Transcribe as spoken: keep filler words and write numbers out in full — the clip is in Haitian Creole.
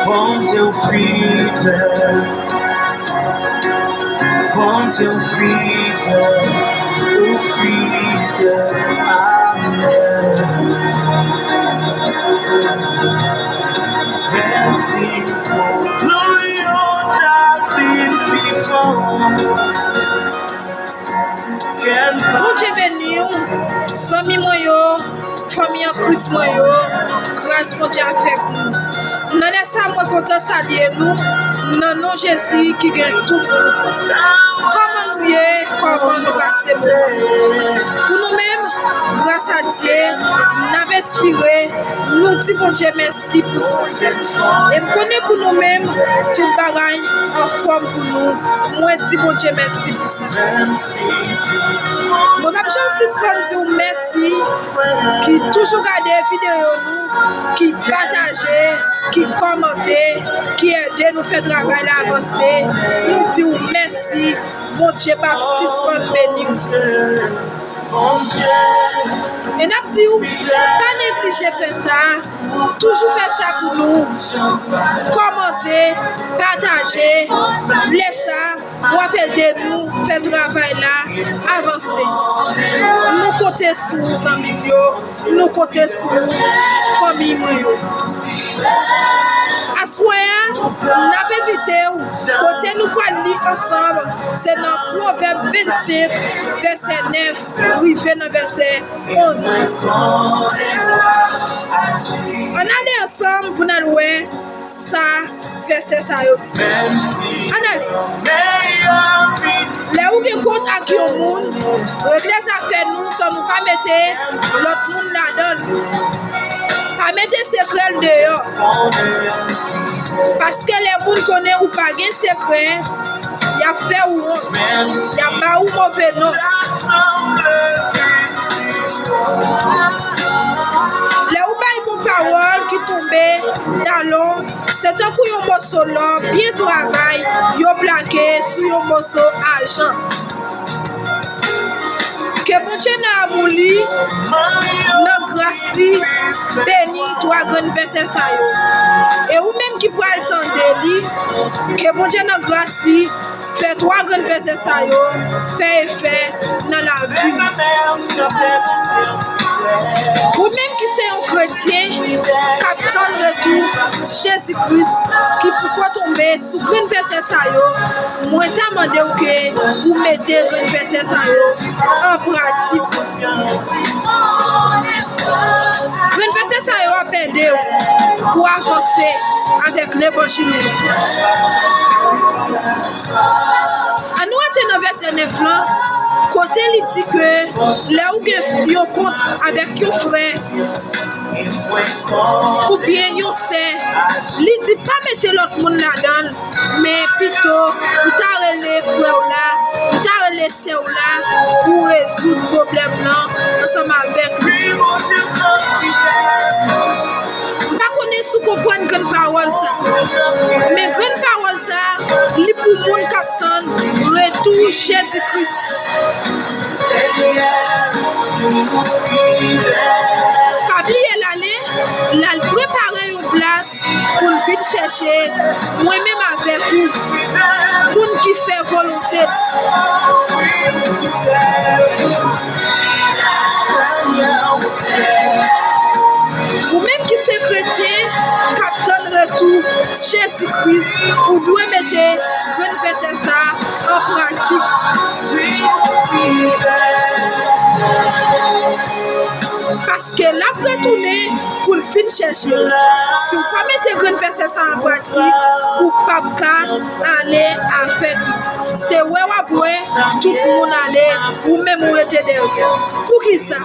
Bondye w fidèl, Bondye w fidèl, ou fidèl, amèn. Menm si pwoblèm yo ta vin pi fò. Bondye beni w, zanmi mwen yo, fanmi an Kris mwen yo, gras Bondye avèk nou. Nan lè sa, mwen kontan salye nou, nan non Jezi ki gen tout pouvwa. Kòman nou ye? Kòman nou pase moman? Pou nou menm, gras a Dye, n ap espire, nou di Bondye mèsi pou sa. E m konnen pou nou menm, tout bagay anfòm pou nou. Mwen di Bondye mèsi pou sa. Mwen p ap janm sispann di w mèsi, ki toujou gade videyo nou, ki pataje, ki kòmante, ki ede nou fè travay la avanse. Nou di w mèsi, Bondye p ap sispann beni w. E n ap di w, pa neglije fè sa, toujou fè sa pou nou, kòmante, pataje, lè sa, w ap ede nou fè travay la avanse. Nou konte sou ou, zanmi m yo, nou konte sou ou, fanmi mwen yo. Aswè a, n ap envite w, kote nou pral li ansanm, se nan Pwovèb vennsenk, vèsè nèf, rive nan vèsè onz. Ann ale ansanm pou n al wè sa vèsè sa yo di. Ann ale. Lè ou gen kont ak yon moun, regle zafè nou san nou pa mete lòt moun ladan l. Pa mete sekrè l deyò. Paske lè moun konnen ou pa gen sekrè, y ap fè w wont. Y ap ba ou move non. Lè ou bay bon pawòl ki tonbe dalon, se tankou yon moso lò byen travay yo plake sou yon moso ajan. Ke Bondye nan amou li, nan gras li, beni twa grenn vèsè sa yo. E ou menm ki pral tande li, ke Bondye nan gras li fè twa grenn vèsè sa yo fè efè nan lavi w. Ou menm ki se yon kretyen k ap tann retou Jezi Kris, ki poko tonbe sou grenn vèsè sa yo, mwen ta mande w ke ou mete grenn vèsè sa yo an pratik. Grenn vèsè sa yo ap ede w pou w avanse avèk levanjil ou. Ann nou rete nan vèsè nèf lan, kote li di ke lè ou gen yon kont avèk yon frè oubyen yon sè, li di pa mete lòt moun ladan l, men pito ou ta rele frè w la, ou ta rele sè w la pou rezoud pwoblèm nan ansanm avèk li. M pa konnen si w konprann grenn pawòl sa, men grenn pawòl sa, li pou moun k ap tann retou Jezi Kris. Pa bliye l ale, l al prepare yon plas pou l vin chèche mwen menm avèk ou, moun ki fè volonte l. Ou menm ki se kretyen k ap tann retou Jezi Kris, ou dwe mete grenn vèsè sa a an pratik. Paske l ap retounen pou l vin chèche w. Si w pa mete grenn vèsè sa a an pratik, ou p ap ka ale avèk li. Se wè w ap wè tout moun ale, ou menm ou rete dèyè. Poukisa?